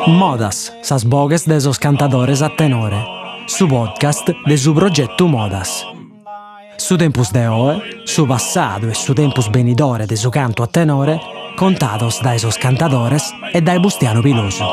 Modas, sas boghes de sos cantadores a tenore, su podcast de su progetu Modas. Su tempus de oe, su passadu e su tempus benidore de su cantu a tenore contados dae sos cantadores e dae Bustianu Pilosu.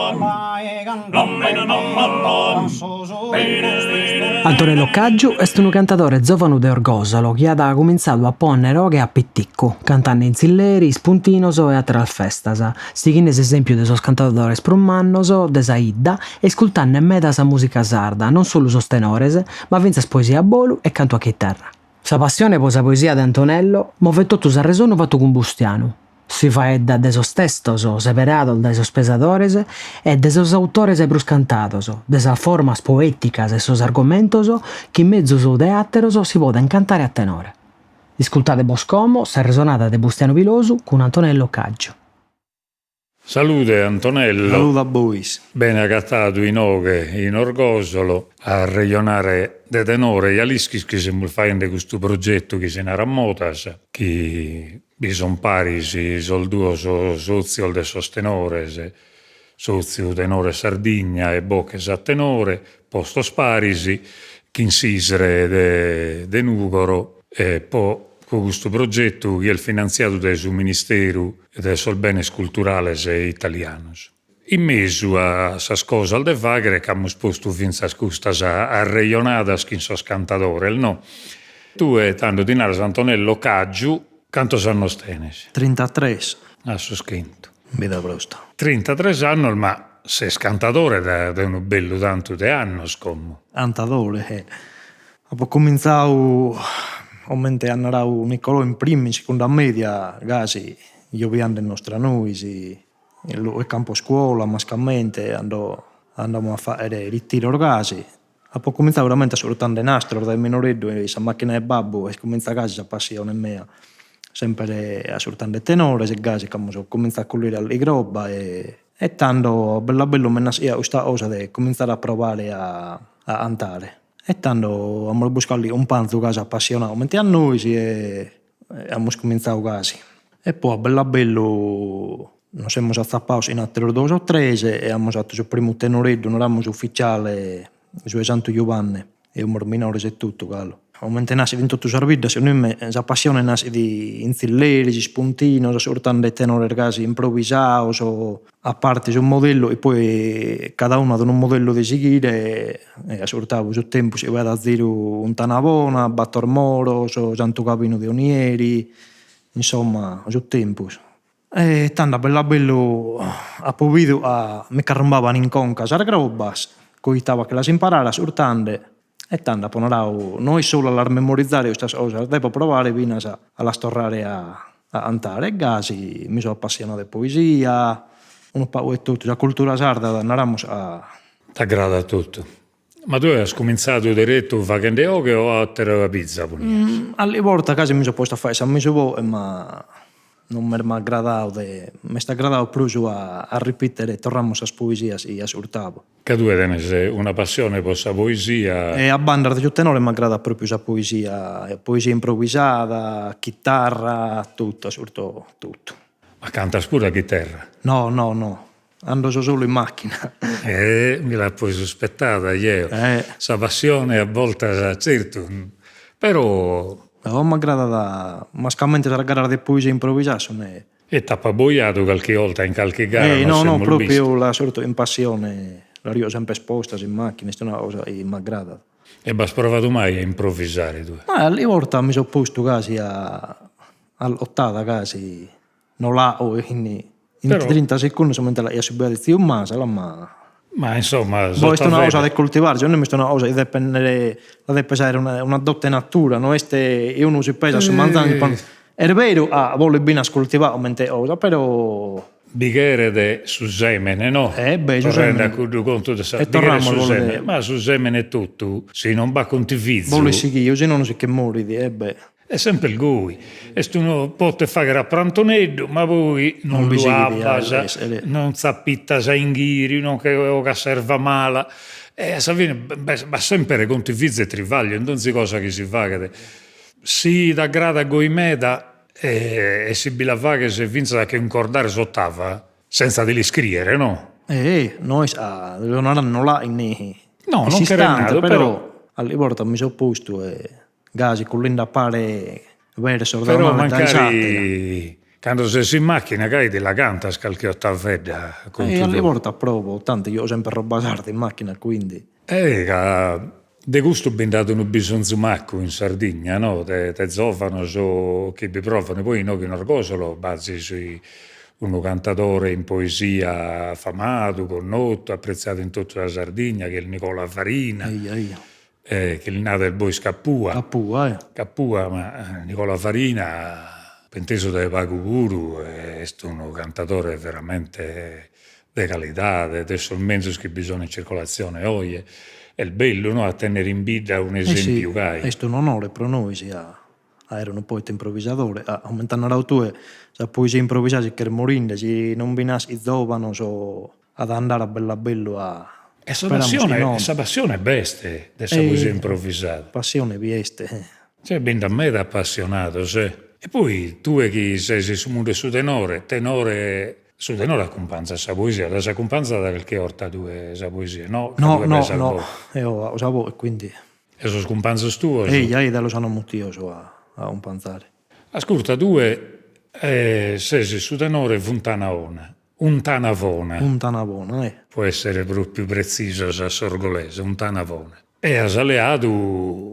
Antonello Caggiu est unu cantadore zòvanu de Orgòsolo chi at cumintzadu a pònnere 'oghe a piticu, cantende in tzilleri, ispuntinos e àteras festas, sighende s'esèmpiu de sos cantadores prus mannos de sa 'idda e iscultende meda sa mùsica sarda, non solu sos tenores, ma fintzas poesia a bolu e cantu a chiterra. Sa passione pro sa poesia de Antonello movet totu s'arresonu fatu cun Bustianu. Si faeddat de sos testos seberados dae sos pesadores e de sos autores prus cantados, de sas formas poèticas e sos argomentos chi mezus de àteros si podent cantare a tenore. Iscultade bos como s'arresonada de Bustianu Pilosu cun Antonello Caggiu. Salude Antonello. Salude a bois. Bene agatadu inoghe in Orgosolo a arrejonare de tenore, ja l'ischis chi semus faghende custu progetu chi si narat Modas, chi bi son paris sos duos sotzios de sos tenores, Sotziu Tenores Sardigna e Boches a Tenore, postos paris chin s'Isre de de Nùgoro e po custu progetu chi est finantziadu dae su Ministeru de sos Benes Culturales italianos. In mesu a sas cosas de fàghere ch'amus postu fintzas custas arrejonadas chin sos cantadores, no? Tue tando ti naras Antonello Caggiu, cantos annos tenes? Trintatres. A sos chentu. Bida prosta. Trintatres annos, ma ses cantadore dae unu bellu tantu de annos como. Cantadore. Apo comintzadu, comente at naradu Nicolò in prima, in secunda media, gasi, giobiande·nos tra nois, in logu 'e campo scuola mascamente, cando andamus a faghere ritiros gasi. Apo comintzadu veramente ascurtende nastros dae minoreddu in sa macchina 'e babbu est comintzada gasi sa passione mea, sempre ascurtende tenores e gasi ca amus comintzadu a collire calchi roba e e tando a bellu a bellu m'est naschida custa cosa de comintzare a provare a a cantare e tando amus buscadu calchi cumpanzu gasi appassionadu comente a nois e amus comintzadu gasi. E poi a bellu a bellu nos semus atzapados in ateros duos o tres e amus atu su primu tenoreddu, naramus ufficiale, su 'e Santu Jubanne, 'emus minores e totu galu. Comente naschit in totu sas biddas, segundu me sa passione naschit in tzilleris, ispuntinos, ascurtende tenores gasi improvisados, a parte su modellu e poi cada unu at unu modellu de sighire e ascurtabo su tempus chi faghiat a ziru 'Untanabona, Battor Moros, Santu Gavinu de Onieri, insomma su tempus. E tando a bellu a bellu apo bidu a mi ch'arrumbaban in conca sas crobas, coitabo a che las imparare ascurtende e tando apo naradu no est solu a las memorizare custas cosas, devo provare finas a las torrare a a cantare e gasi mi so appassionadu de poesia, unu pagu 'e totu, sa cultura sarda naramus a. T'agradat totu. Ma tue as cumintzadu deretu faghende 'oghe o àtera piza ponias? Calchi borta gasi mi so postu a fagher sa mesu 'oghe ma non m'est mai agradadu de, m'est agradadu prus a a ripitere torramus sas poesias chi ascurtabo. Ca tue tenes una passione pro sa poesia. E a bandas de su tenore m'agradat propriu sa poesia, poesia improvisada, chitarra, totu, ascurto totu. Ma cantas puru a chiterra? No, no, no, ando so solu in macchina. Eh, mi l'apo suspettada jeo. Eh. Sa passione a boltas, certu, però. No, m'agradat mascamente sas garas de poesia improvisada sun. E t'apo abbojadu calchi 'olta in calchi gara, nos semus no, no, propriu l'ascurto in passione, las 'io sempre postas in macchina, est una cosa chi m'agradat. E b'as provadu mai a improvisare tue? Ma calchi 'orta mi so postu casi a all'ottada casi, no l'ao in trinta segundos comente l'aiat subiadu tziu Masala ma Ma insomma Boh est una cosa de coltivare, segundu me est una cosa chi depet la depes aer una dote 'e natura, no est chi unu si pesat su manzanu e si Est beru a bolet binas coltivadu comente cosa, però. Bi cheret su semene, no? Eh beh, su semene. Torrende a cuddu contu de sa. E torramus su semene. Ma su semene totu, si non b'at contivizu. Bolet sighiu, si nono si che morit, eh beh. Est semper goi, est unu potet fagher a prantoneddu, ma poi non lu abbas, non tzapittas a inghiriu, non che 'ogas s'erva mala, e a sa fine b'at semper contivizu e trivagliu in donzi cosa chi si faghet. Si t'agradat goi meda. E si bi la faghes fintzas a che cuncordare s'ottava senza de l'iscriere, no? Eh, nois a ddu narant no là in No, non cheret nadu, però Alli bortas mi so postu e gasi collinde a pare versos dae una dae s'atera. Però mancari cando ses in macchina gai ti la cantas calchi ottavedda cun E alli bortas provo, tantu jugo sempre roba sarda in macchina quindi. Eh ca de custu bi nd'at unu bisonzu maccu in Sardigna no, de de zovanos chi bi provan, poi inoghe in Orgosolo b'azis unu cantadore in poesia famadu, connotu, apretziadu in totu sa Sardigna chi est Nicola Farina, Eia eia. chi li nades bois Capua. Capua eh. Capua, ma Nicola Farina, apo intesu dae pagu puru, est unu cantadore veramente de calidade, de sos menzus chi bi sono in circolazione oje, est bellu no a tennere in bidda un'esempiu gai. Est un'onore pro nois a aere unu poeta improvisadore, a comente as naradu tue sa poesia improvisada si ch'est morinde, si non bi naschit zovanos at a andare a bellu a bellu a E sa passione, sa passione b'est de sa poesia improvisada. Passione bi est. Cioè bi nd'at meda appassionados e. E poi tue chi ses in su mundu 'e su tenore, tenore Su tenore acumpanzat sa poesia, l'as acumpanzada calchi 'orta tue sa poesia, no? No, no, no, eo ao sa boe, quindi. E sos cumpanzos tuos? Eja, eja, los an mutios a acumpanzare. Ascurta, tue ses su tenore Funtana 'Ona, 'Untana Bona. 'Untana Bona, eh. Po essere propriu pretzisos a s'orgolesa, 'Untana Bona. E as leadu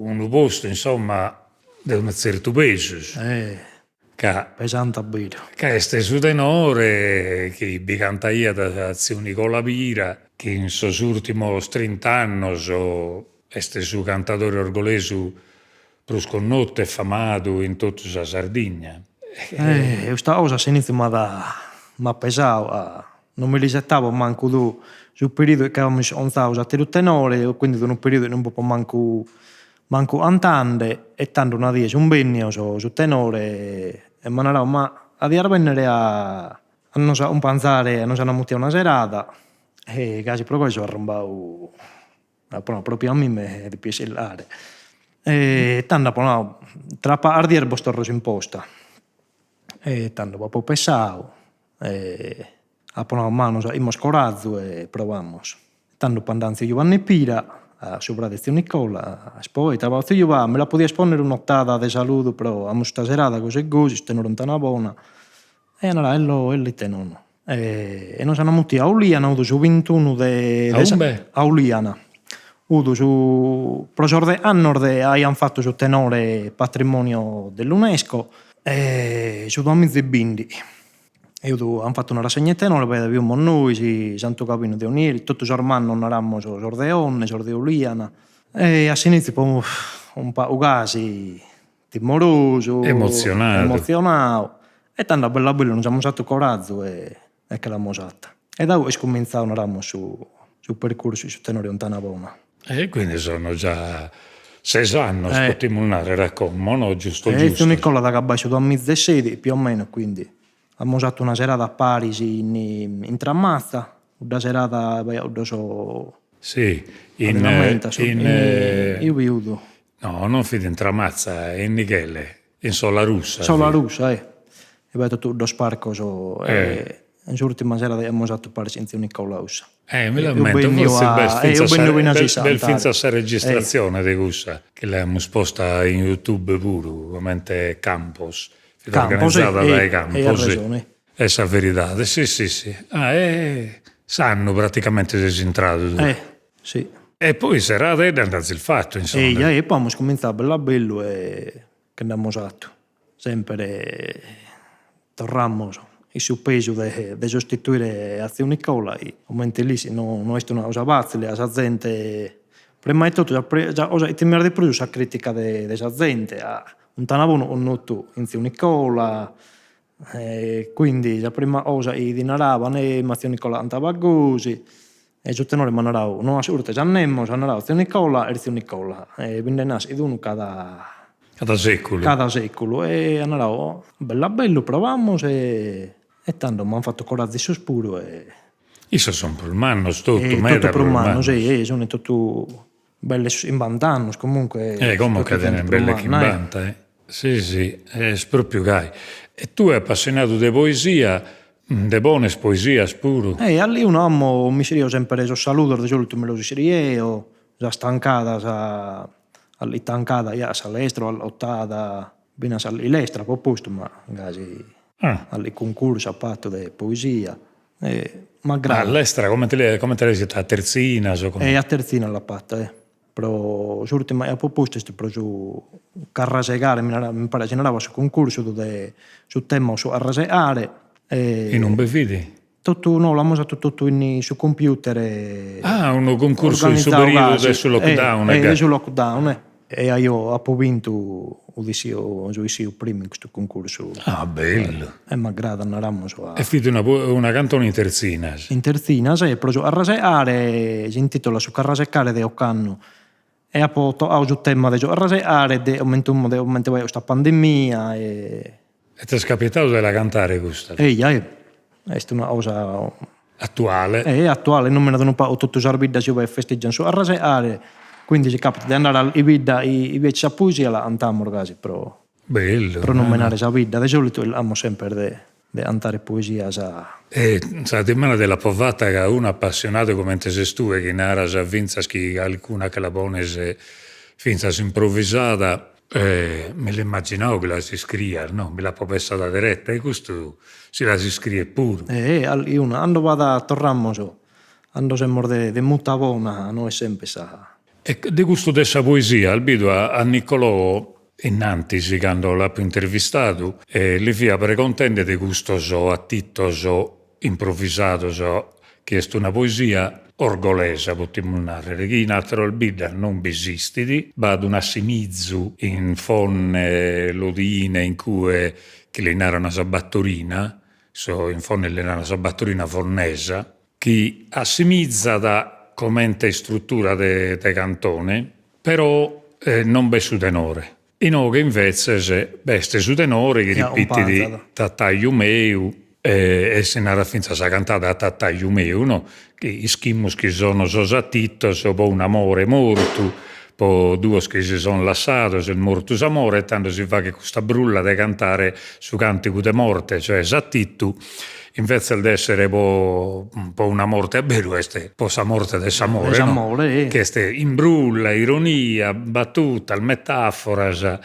unu postu, insomma, de unu tzertu pesu. Eh. Ca Pesante a beru. Ca est su tenore chi bi cantaiat tziu Nicola Pira, chi in sos ùrtimos trint'annos est su cantadore orgolesu prus connotu e famadu in totu sa Sardigna. Eh, custa cosa a s'initziu m'at m'at pesau, non mi l'isetabo mancu du su periodu chi amus 'onzadu s'ateru tenore, quindi unu periodu chi non b'apo mancu Mancu cantande e tando una die sun bennios su tenore e m'at naradu ma a dias bennere a a nos acumpanzare, nos an mutiu a una serada e gasi pro goi so arrumbadu apo nau propriu a mimmi depies sillare e tando apo nau tra pagas dies bos torro s'imposta e tando b'apo pessadu e apo nau ma nos aimus corazu e provamus Tando apo andadu a tziu Giuanni Pira, a su frade 'e tziu Nicola, est poeta, apo nau, tziu Giuà, mi la podias ponnere un'otada de saludu pro amus custa serada gosi e gosi, su tenore 'Untana Bona, e at naradu, ello ello ite nono. E nos an mutiu a Uliana, 'ut su bintunu de A umbe? A Uliana, 'ut su pro sos de annos de aian fatu su tenore patrimonio dell'Unesco e su duamiza e bindighi E 'ut an fatu una rassegna 'e tenore, bi fimus nois, Santu Gavinu de Onieri, totu sos mannos naramus, sos de Onne, sos de Uliana. E a s'initziu po unu pagu gasi timorosu, Emotzionadu. emotzionadu, e tando a bellu a bellu nos amus atu corazu e e che l'amus ata. E da ue est cumintzadu naramus su su percursu in su tenore 'Untana Bona. E quindi sono già ses annos, potimus narrer a como, no, giusto giusto. E tziu Nicola at agabbadu su duamiza e sedi, più o meno, quindi amus atu una serada paris in in Tramatza, cudda serada b'aiat cuddos Si, in in ue fiat. No, non fit in Tramatza, in Nighele, in Solarussa. Solarussa, eh. E b'aiat totu cuddos parcos e in s'urtima serada amus atu paris chin tziu Nicola cussa. Eh, mi l'ammento, fortzis b'est fintzas sa b'est fintzas sa registratzione de cussa, chi l'amus posta in YouTube puru, comente Campos, fit organizada dae Campos. Est sa veridade, si si si. Ah e s'annu praticamente ses intradu tue. Eh, si. E poi seradedda nd'azis fatu, insomma. Eja, e poi amus comintzadu bellu a bellu e che nd'amus atu. Sempre torramus in su pesu de de sostituire a tziu Nicola chi, comente l'ischis, no no est una cosa fatzile, a sa zente, prima 'e totu sa cosa chi timias de prus sa critica de de sa zente, a 'Untana Bona connotu in tziu Nicola E quindi sa prima cosa chi ti naraban, e ma tziu Nicola cantabat gosi, e su tenore m'at naradu, no ascurtes a nemos, at naradu tziu Nicola est tziu Nicola, e bi nde naschit unu cada Cada seculu. Cada seculu, e at naradu, bellu a bellu provamus e e tando m'an fatu corazu issos puru e. Issos sun prus mannos totu, meda prus mannos. Totu prus mannos, si, sun totu belle chimbant'annos comunque. E como che tenen belle chimbanta, eh. Si si, est propriu gai. E tue appassionadu de poesia, nde pones poesias puru? Eh, aliunu amo mi iscrio sempre sos saludos de solitu mi los iscrieo, sas tancadas alli tancada ja a sa lestra o all'otada, finas alli lestra apo postu, ma gasi alli cuncursu apo fatu de poesia e m'aggradat. A lestra comente comente l'as a terzinas o comente? Eh a terzinas l'apo fata eh, pro s'urtima chi apo postu est pro su carrasegare mi nara mi paret si narabat su cuncursu de su tema su carrasegare e. Inumbe fit? Totu no, l'amus fatu totu in su computer e. Ah, unu cuncursu in su periodu de su lockdown e. De su lockdown e. E aio apo bintu u issio so issiu primu in custu cuncursu. Ah, bellu. E m'aggradat naramus a. E fit una una cantone in terzinas. In terzinas e pro su carrasegare s'intitolat su carrasecare de ocannu e apo toccadu su tema de su carrasecare de comente de comente b'aiat custa pandemia e. E t'est capitadu de la cantare custa? Eja, eja, est una cosa. Attuale. E attuale, numenat unu pagu totu sas biddas ue festeggian su carrasecare, quindi si capitat de andare a bidda ue c'est sa poesia la cantamus gasi pro. Bellu. Pro numenare sa bidda, de solitu amus semper de de cantare poesias. E sa dimanda ti l'apo fata ca unu appassionadu comente ses tue chi naras fintzas chi calicuna che la pones fintzas improvisada mi l'immaginao chi las iscrias no, mi l'apo pessada deretta e custu si las iscriet puru. E una, cando b'at torramus, cando semus de de muta bona no est sempre sa. E de custu de sa poesia as bidu a Nicolò innantis cando l'apo intervistadu li fia pregontende de custos atitos improvisados chi est una poesia orgolesa potimus narrer chi in ateras biddas non b'esistit, b'at un'assimizu in Fonne, Lodine, in cue chi li naran sa battorina, so in Fonne li naran sa battorina fonnesa, chi assimizat comente istruttura de de cantone, però non b'est su tenore. Inoghe invetzes b'est su tenore chi ripitit tataiu meu e si narat fintzas sa cantada a tataiu meu no, chi ischimus chi sono sos atitos po un'amore mortu, po duos chi si son lassados, est mortu s'amore e tando si faghet custa brulla de cantare su cantigu de morte, cioè s'atitu invetzes de essere po po una morte a beru est po sa morte de s'amore no, chi est in brulla, ironia, battutas, metaforas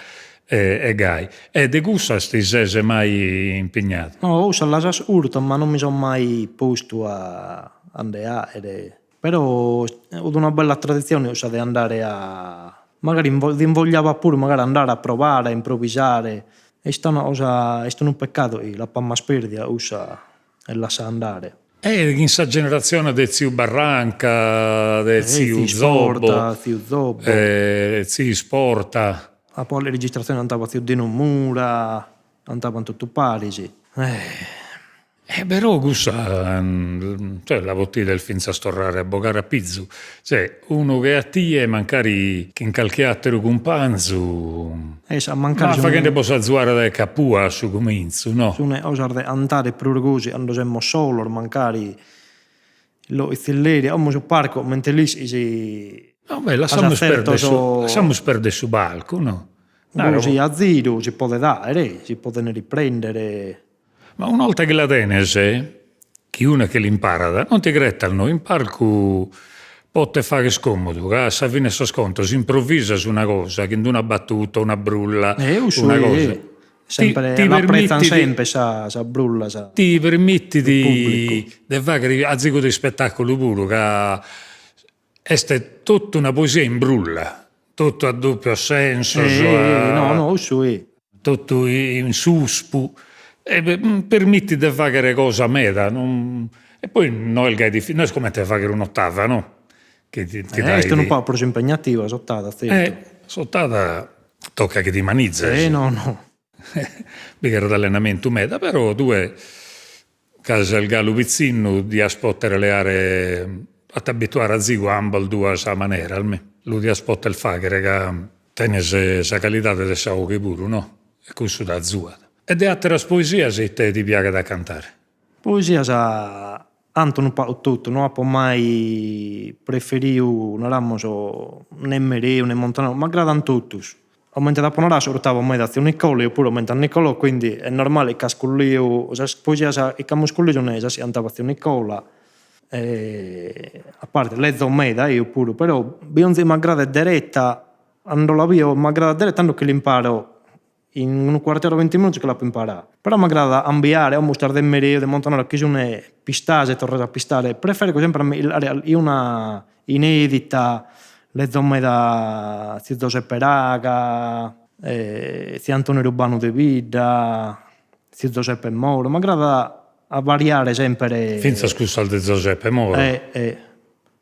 e gai. E de cussas ti ses mai impignadu? No, cussas las ascurto ma non mi so mai postu a nde 'aere, però 'ut una bella traditzione cussa de andare a magari t'invogliabat puru magari andare a provare a improvisare, est una cosa, est unu peccadu chi l'apamus perdia cussa e lassà andare. E in sa generatzione de tziu Barranca, de tziu Zobbo, tziu Zobbo, tziu Sporta. A poi alle registrazioni andabat tziu Dino Mura, andaban totu paris. E però cussa cioè la potides fintzas torrare a bogare a pizu, cioè unu che a tie mancari chin calchi atteru cumpanzu, ma faghende bos azuare dae Capua a su cumintzu no. Sun cosas de 'antare prus gosi cando semus solos mancari lo itzilleri, como su parcu comente l'ischis No beh lassamus perder su lassamus perder su palcu no. Gosi a ziru si podet aere, si poden riprendere Ma una 'olta chi la tenes, chi una che l'imparat, non ti cretas no, in palcu potes fagher comodu, ca a sa fine 'e sos contos improvisas una cosa chin d'una battuta, una brulla, una cosa, ti l'apretzan sempre sas brullas. Ti permittit de fagher azigu de ispetaculu puru, ca est totu una poesia in brulla, totu a doppios sensos, no no cussu totu in suspu e permittit de faghere cosa meda non e poi no est gai diffitzile, no est comente faghere un'ottava no, chi ti ti dai est unu pagu prus impegnativa s'ottada tzertu. S'ottada tocat chi ti manizes. No no. Bi cheret allenamentu meda, però tue ca ses galu pitzinnu dias poter leare a t'abituare azigu a ambas duas maneras, mi lu dias poter faghere ca tenes sa calidade de sa 'oghe puru no, e cussu t'azuat. E de atteras poesias ite ti piaghet a cantare? Poesias 'anto unu pagu totu, no apo mai preferiu, naramus, ne Mereu ne Montanaru, m'agradan totus. Comente t'apo naradu ascurtavo meda a tziu Nicola, eo puru comente a Nicolò, quindi est normale chi as colliu sas poesias chi amus colliu sun sas chi antavat tziu Nicola e a parte lezo meda eo puru, però bionzu chi m'agradet deretta, cando la bio m'agradat deretta tando che l'imparo in unu cuartu 'e ora vinti minutos che l'apo imparadu, però m'agradat a imbiare como custas de Mereu de Montanaru chi sun pistas e torras a pistare, prefergo sempre a mi leare una inedita, lezo meda tziu Zoseppe Raga, tziu Antoni Rubanu de bidda, tziu Zoseppe Moro, m'agradat a variare sempre. Fintzas cussas de Zoseppe Moro. Eh eh,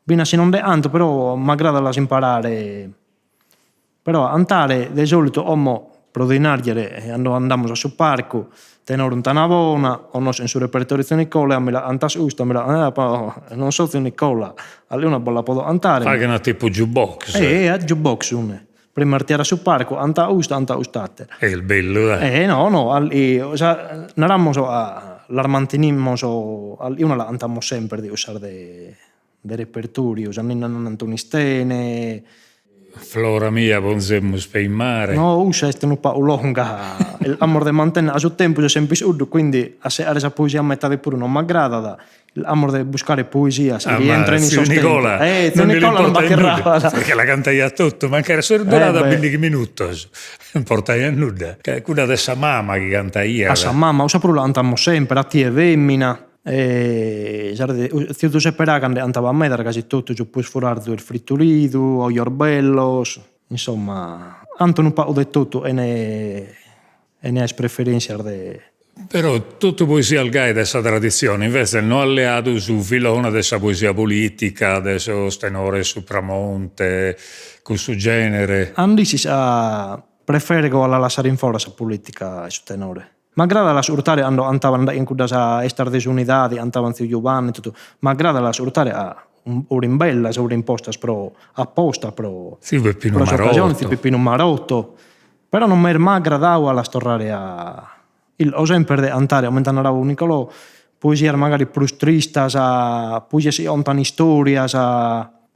finas si non nde 'anto però m'agradat a las imparare Però 'antare de solitu como pro ti nargere cando andamus a su parcu tenore 'untana bona o no in su repertoriu tziu Nicola e a mi la 'antas custa mi la non so tziu Nicola alliuna bos la podo 'antare. Faghen a tipu jukebox. Eh a jukebox sun. Prima 'artiare a su parcu 'anta custa 'anta cust'attera. Est bellu dai. Eh no no naramos las mantenimos alliuna la 'antamos semper de cussas de de repertoriu, sa ninna nanna Antoni Istene. Flora mia ponzemus pe in mare. No, cussa est unu pagu longa, amus de mantenner a su tempus est sempre cuddu, quindi a seare sa poesia a metade puru non m'agradat, amus de buscare poesias chi rientren in sos tempos. Eh, tziu Nicola non b'at Perché la cantaiat totu, mancari esseret durada bindighi minutos, non importaiat nudda, cudda de sa mama chi cantaiat. A sa mama, cussa puru la cantamus sempre, a tie femina E tziu Zuseppe Raga nde 'antabat meda casi totu su prus furarzu est frituridu, ojos bellos, insomma 'anto unu pagu de totu 'ene 'ene aer preferentzias de. Però totu poesias gai de sa traditzione, invetze no as leadu su filone de sa poesia politica, de sos tenores Supramonte, cussu genere. Andicis a prefergo a la lassare in fora sa politica 'e su tenore. M'agradat a l'ascurtare cando 'antaban in cuddas 'estas de s'unidade, 'antaban tziu Jubanne e totu, m'agradat a l'ascurtare a 'orin bellas, 'orin postas pro apposta pro Tziu Peppinu pro s'occasione, tziu Peppinu Marotto, però non m'est mai agradadu a las torrare a o semper de 'antare, comente at naradu Nicolò, poesias magari prus tristas, poesias chi contan istorias,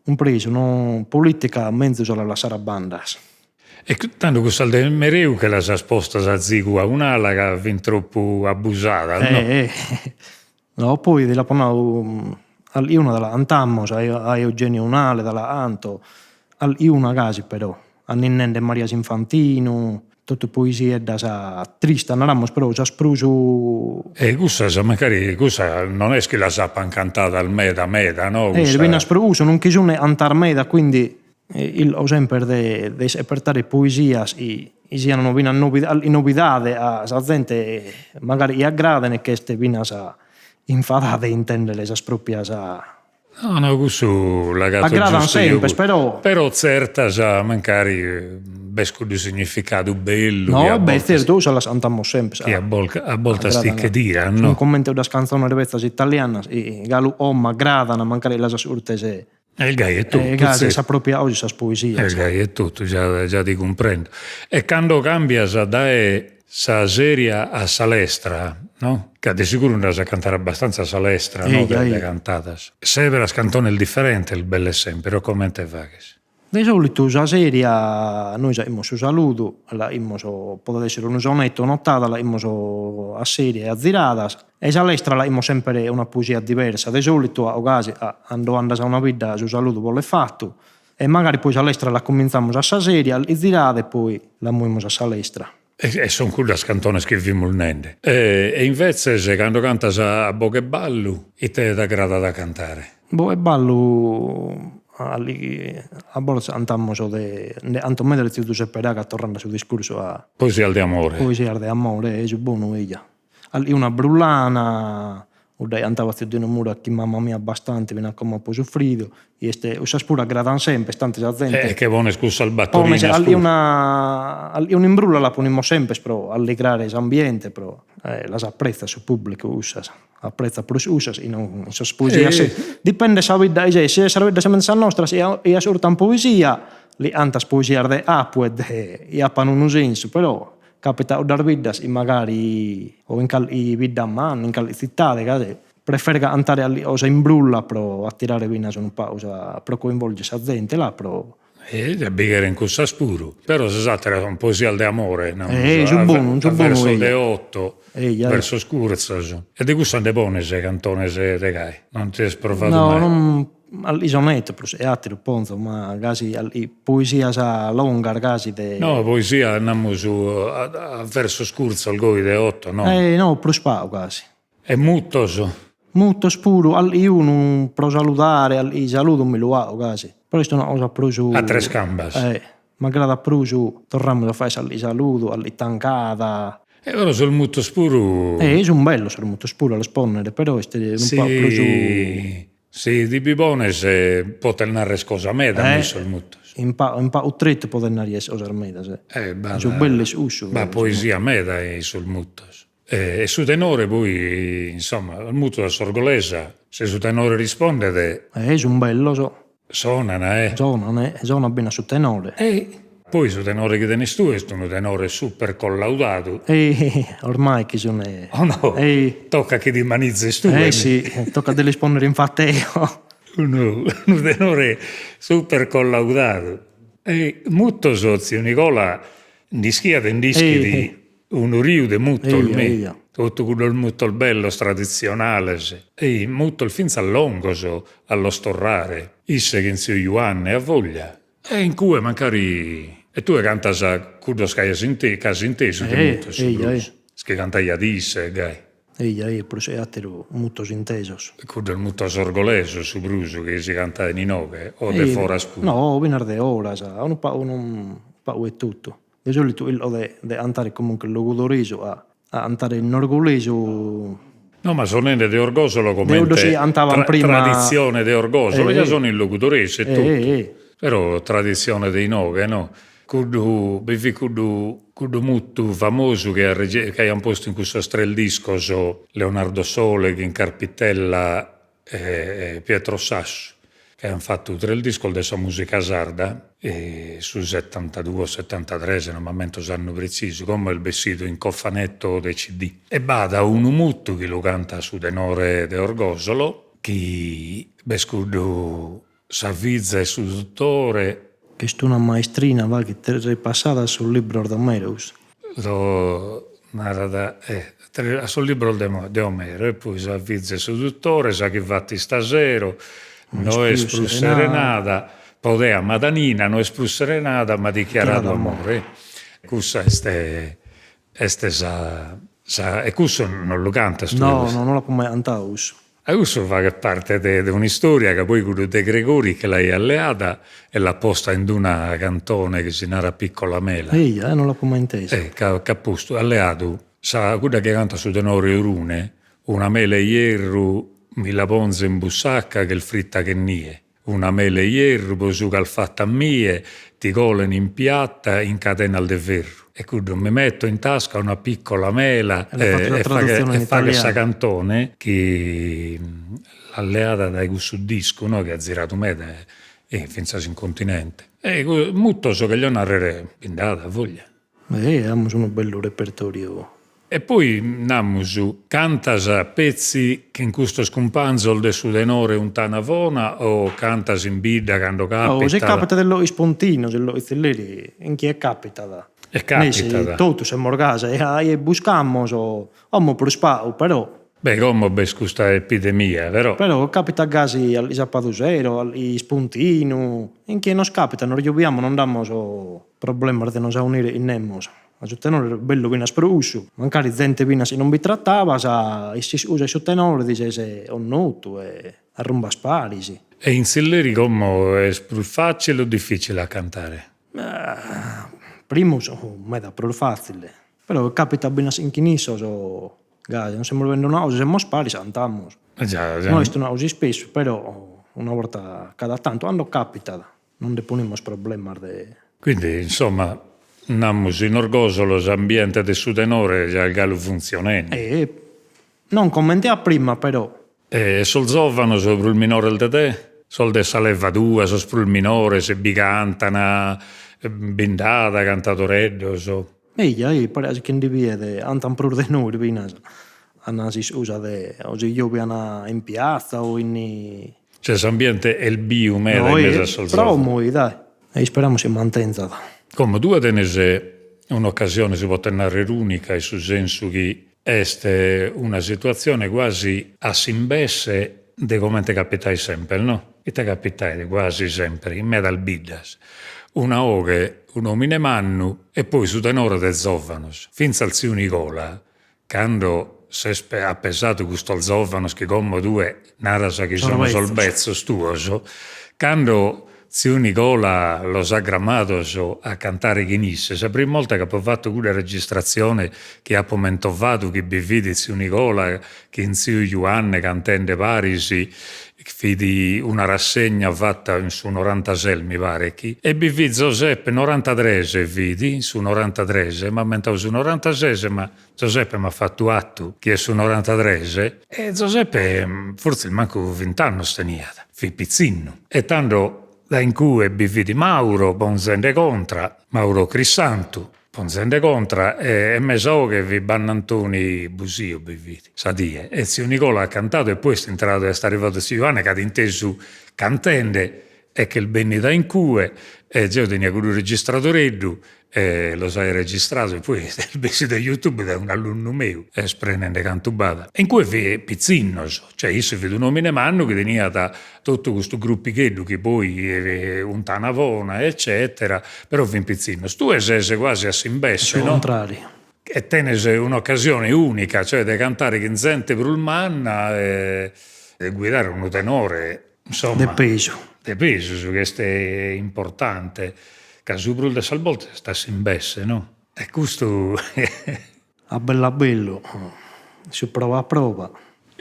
cumpresu no, politica menzus a la lassare a bandas. E tando cussas de Mereu che las as postas azigu a un'ala ca fin tropu abusadas, no? Eh no poi ti l'apo nadu alliuna da la 'antamos a Eugenio Unale da la 'anto, alliuna gasi però, anninnende Maria s'Infantinu, totu poesieddas tristas naramus però sas prus. E cussas mancari cussas non est chi las apan cantadas meda meda no? Eh finas pro cussu non chi sun 'antas meda quindi O semper de de issepertare poesias chi sian finas novidade a sa zente magari chi agraden e ch'est finas infadada de intendere sas proprias No no cussu l'agato Agradan sempre però Però tzertas mancari b'est cuddu significadu bellu No beh tzertu cussas las cantamos sempre chi a boltas ti che tiran no Sun comente cuddas cantzones betzas italianas chi galu como agradan mancari las ascurtes Est gai etotu. E gasi sa propria 'oge sas poesias. Est gai etotu, già già ti cumprendo. E cando cambias dae sa seria a sa lestra, no? Ca de seguru nd'as a cantare abbastanza a sa lestra, no? De cantadas. Seberas cantones diferentes belle sempre, o comente faghes? De solitu sa seria nois aimus su saludu, l'aimus, podet essere unu sonetto, un'otada, l'aimus a seria e a ziradas E sa lestra l'aimus sempre una poesia diversa, de solitu o casi cando andas a una bidda su saludu bolet fatu e magari poi sa lestra la cominzamus a sa seria, zirada e poi la moimus a sa lestra. E sun cuddas cantones chi fimus nende. E invetzes cando cantas a boghe 'e ballu ite t'agradat a cantare? Boghe 'e ballu a bortas cantamus de, nde 'anto meda de tziu Giuseppe Raga torrende a su discursu a. Poesias de amore. Poesias de amore, e su bonu eja. Una brullana, cudda chi antabat tziu Dino Mura chin mama mia bastante fin'a como apo sufridu, chi est, cussas puru agradan sempre, tanti sa zente. E che pones cussas battorinas puru. Pones una, un'imbrulla la ponimus sempre pro alligrare s'ambiente, pro las apprezzat su pubblicu cussas, apprezzat prus cussas chi non sas poesias, dipendet sa bidda chi ses, si est sa bidda comente sa nostra si ascurtan poesia, li 'antas poesias de apu e de chi apan unu sensu, però Capitat cuddas biddas chi magari o in calchi bidda manna, in calchi tzitade ca preferit cantare 'osa in brulla pro attirare finas unu pagu sa pro coinvolgere sa zente là pro. E bi cheren cussas puru. Però sas ateras sun poesias de amore, no? Eh, su bonu, su bonu. Versos de otto, versos curtzos. E de cussas nde pones cantones de gai? Non ti ses provadu mai? No, non, i sonetto prus e ateru ponzo, ma gasi poesias longas gasi de. No, poesia namus a versos curtzos goi de otto, no? Eh no, prus pagu gasi. E mutos? Mutos puru, alli unu pro saludare, alli saludu mi lu 'ao gasi, però est una cosa prus. A tres cambas. Eh, m'agradat prus, torramus a fai s'alli saludu, alli tancada. E però sos mutos puru. Eh, sun bellos sos mutos puru a los ponnere, però est unu pagu prus. Si ti bi pones potes narrer cosa meda cun sos mutos. In pagu in pagu tretu podes narrer cosas medas. Eh, b'at. Su bellu est cussu. B'at poesia meda in sos mutos. E su tenore poi, insomma, sos mutos a s'orgolesa, si su tenore rispondet. Eh, sun bellos. Sonan, eh. Sonan, eh, sonat bene a su tenore. E poi su tenore chi tenes tue est unu tenore super collaudadu. Eh, ormai chi sun. O no? Eh. Tocat chi ti manizes tue. Eh si, tocat de lis ponnere in fat'eo. Unu unu tenore super collaudadu. E mutos, tziu Nigola, nd'ischiat e nd'ischit Unu riu de mutos mi, totu cuddos mutos bellos traditzionales e mutos fintzas longos a los torrare, isse chin tziu Juanne a voglia. E in cue mancari e tue cantas cuddos chi aias chi as intesu de mutos su prus, chi cantaiat isse e gai. Eja eja prus e ateru mutos intesos. Cuddos mutos orgolesos su prus chi si cantain inoghe o de foras puru? No, finas de 'oras, unu pagu unu pagu 'e totu. De solitu 'illo de de 'antare comunque in logudoresu a a 'antare in orgolesu. No ma so nende de Orgosolo comente traditzione de Orgosolo, ja sono in logudoresu etotu, però traditzione de inoghe no, cuddu bi fit cuddu cuddu mutu famosu chi chi aian postu in cussos tres discos Leonardo Sole chin Carpitella e Pietro Sassu, chi aian fatu tres discos de sa musica sarda, su setantaduos setantatres, non m'ammento s'annu pretzisu, como est bessidu in cofanetto de CD. E b'at unu mutu chi lu cantat su tenore de Orgosolo, chi b'est cuddu sa fiza 'e su dutore. Ch'est una maestrina faghet ripassada a sos libros d'Omero. Lo narat a sos libros de Omero e poi sa fiza 'e su dutore sa chi fat istasero no est prus serenada po te amada Nina no est prus serenada m'at dichiaradu amore. Cussa est est sa sa e cussu non lu cantas tue? No no non l'apo mai cantadu cussu. A cussu faghet parte de un'istoria ca poi cuddu De Gregori che l'aiat leada e l'at posta in d'una cantone chi si narat Piccola mela. Eja, non l'apo mai intesa. E ca c'at postu, at leadu sa cudda chi cantat su tenore Orune, una mela 'e ierru mi la ponzo in bussacca ch'est fritta che nie. Una mela 'e ierru pro su ch'as fattu a mie ti colen in piatta in cadenas de ferru. E cuddu mi metto in tasca una piccola mela e faghet sa cantone chi l'at leada dae cussu discu no chi at ziradu meda e finzas in continente. E mutos cheglio narrer bi nd'at a voglia. E amus unu bellu repertoriu. E poi namus, cantas petzi chin custos cumpanzos de su tenore 'Untana Vona o cantas in bidda cando capitat? No, si capitat in is spuntinos, in is tzilleris, in chie capitat. E capitat. Nessi totus semus gasi, e buscamos, como prus pagu, però. Beh, como b'est custa epidemia, però. Però capitat gasi a sapadu sero, a ispuntinu, in chie nos capitat nos giobiamus, non nd'amus problemas de nos aunire chin nemos. Ma su tenore est bellu finas pro cussu, mancari zente finas si non bi tratabas, s'iscusa 'e su tenore ti ses connotu e arrumbas paris. E in tzilleri como est prus facile o dificile a cantare? Primu meda prus fatzile, però capitat finas chin issos Gasi, non semus bende una cosa, semus paris, cantamus. No est una cosa ispessu, però una borta cada tantu, cando capitat, non nde ponimus problemas de. Quindi, insomma, namus in Orgosolo s'ambiente de su tenore già est galu funtzionende. E non comente a prima, però. E sos zovanos prus minores de te? Sos de sa leva tua, sos prus minores, bi cantan, bi nd'at cantadoreddos? Eja, eja, paret chi ndi biet, 'antan prus de nois finas, an s'iscusa de o si giobian in piatza o in. Cioè s'ambiente est biu meda in mesu a sos zovanos. Però immoi dai. E isperamus si mantenzat. Como, tue tenes un'ocasione, si potet narrer unica, in su sensu chi est una situatzione quasi a s'imbesse de comente capitait semper, no? Ite capitait quasi semper in medas biddas? Una 'oghe, un'omine mannu e poi su tenore de zovanos. Fintzas tziu Nigola, cando s'est at pesadu custos zovanos chi como tue naras chi sono sos betzos tuos, cando Tziu Nigola los at gramados a cantare chin isse, sa prima 'olta chi apo fatu cudda registratzione chi apo mentovadu chi bi fit tziu Nigola chin tziu Juanne cantende paris, fit una rassegna fata in su norantases mi paret chi, e bi fit Zoseppe, norantatres fit, in su norantatres, m'ammento su norantases ma Zoseppe m'at fatu atu chi est su norantatres, e Zoseppe fortzis mancu vint'annos teniat, fit pitzinnu. E tando dae in cue bi fit Mauro ponzende contra, Mauro Crissantu ponzende contra, e mesa 'oghe fit Bannantoni Busio bi fit sa die, e tziu Nigola at cantadu e poi est intradu, est arrivadu tziu Juanne ca at intesu cantende e ch'est bennida in cue e jeo tenia cuddu registradoreddu e los aia registrados e poi est bessidu a youtube dae un'alunnu meu est prenende cantu b'at. E in cue fit pitzinnos, cioè issu fit un'omine mannu chi teniat totu custu gruppigheddu chi poi Untana Bona eccetera, però fin pitzinnos. Tue ses quasi a s'imbesse, no? Su contrariu. E tenes un'occasione unica, cioè de cantare chin zente prus manna e de guidare unu tenore Insomma, de pesu. De pesu, su chi est importante, ca su prus de sas boltas est a s'imbesse, no? E custu A bellu a bellu, su proa a proa.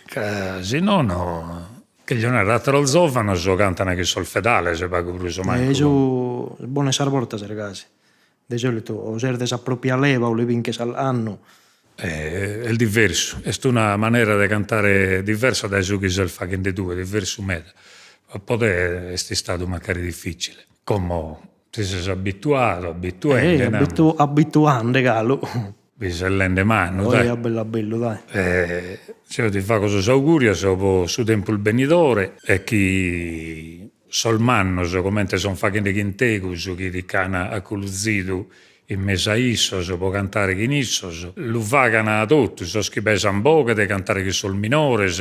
Ca si nono, cherjo narrer, ateros zovanos cantan chin sos fedales, pagu prus o mancu. E su bonu 'e sas bortas est gasi. De solitu o ses de sa propria leva o li binches annu. Est diversu, est una manera de cantare diversa dae su chi ses faghende tue, diversu meda. Po te est istadu mancari dificile. Como ti ses abituadu, abituende, namus. Abituande galu. Bi ses lende manu, dai. A bellu a bellu, dai. Jeo ti fago sos augurios po su tempus benidore e chi Sos mannos, comente son faghende chin tegus, chi ti ch'an aculuzidu in mesu a issos pro cantare chin issos, lu fagan totu sos chi pesan boghe de cantare chin sos minores,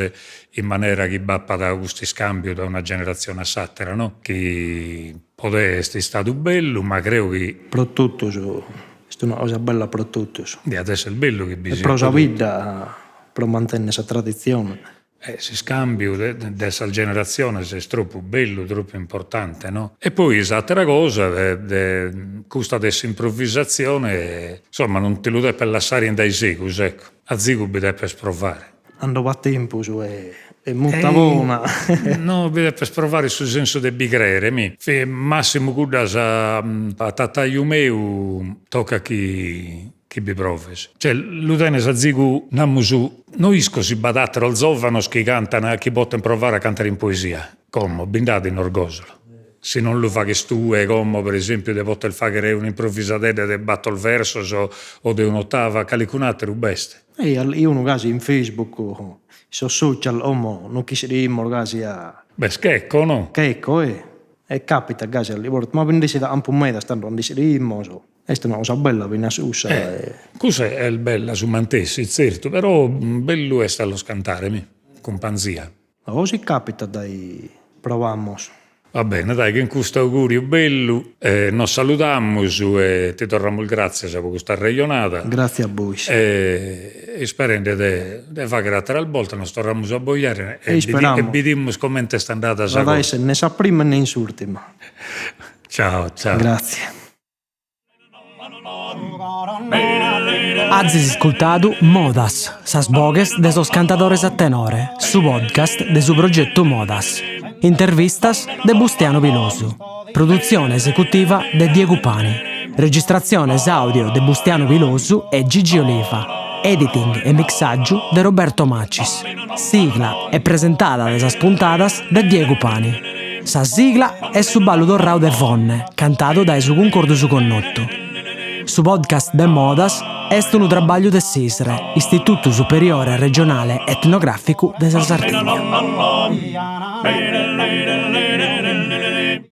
in manera chi b'apat custu iscambiu da una generatzione a s'atera, no? Chi pro te est istadu bellu, ma creo chi. Pro totus, est una cosa bella pro totus. Diat esser bellu chi bi siat. E pro sa bidda, pro mantenner sa traditzione. E s'iscambiu de de sas generatziones est tropu bellu, tropu importante, no? E poi s'atera cosa de de custa de s'improvisatzione, insomma, non ti lu depes lassare in dae segus, ecco, azigu bi depes provare. Cando b'at tempus e e muta bona. No, bi depes provare in su sensu de bi crere, mi. Massimu cuddas a tataiu meu tocat chi chi bi proves. Cioè lu tenes azigu, namus, no isco si b'at ateros zovanos chi cantan, chi poten provare a cantare in poesia, como bi nd'at in Orgosolo. Si non lu faghes tue como, per esempiu, de poter faghere un'improvisadedda de battor versos o de un'ottava, calicun'ateru b'est. E unu gasi in Facebook, in sos social, como no ch'iscriimus gasi a. B'est Checco, no? Checco, e. E capitat gasi a li bortas, ma bi nd'essit a campu medas tando cando iscriimus Est una cosa bella finas cussa. Eh, cussa est bella su mantessi, tzertu, però bellu est a los cantare, mi, cumpanzia. O si capitat dai provamos. Va bene, dai, chin custu auguriu bellu nos saludamus e ti torramus gratzias pro custa arrejonada. Gratzias a bois. E isperende de de fagher ateras boltas nos torramus a abbojare e bidimus comente est andada sa cosa. No at a esser ne sa prima e ne in s'urtima. Ciao, ciao. Gratzie. Azis iscultadu Modas, sas boghes de sos cantadores a tenore, su podcast de su progetu Modas. Intervistas de Bustianu Pilosu. Produtzione esecutiva de Diegu Pani. Registratziones àudio de Bustianu Pilosu e Gigi Oliva. Editing e mixàgiu de Roberto Macis. Sigla e presentada de sas puntadas de Diegu Pani. Sa sigla est su ballu torrau de Fonne, cantadu dae su Cuncordu Su Connotu. Su podcast de Modas est unu trabagliu de s'ISRE, Istitutu Superiore Regionale Etnogràficu de sa Sardigna.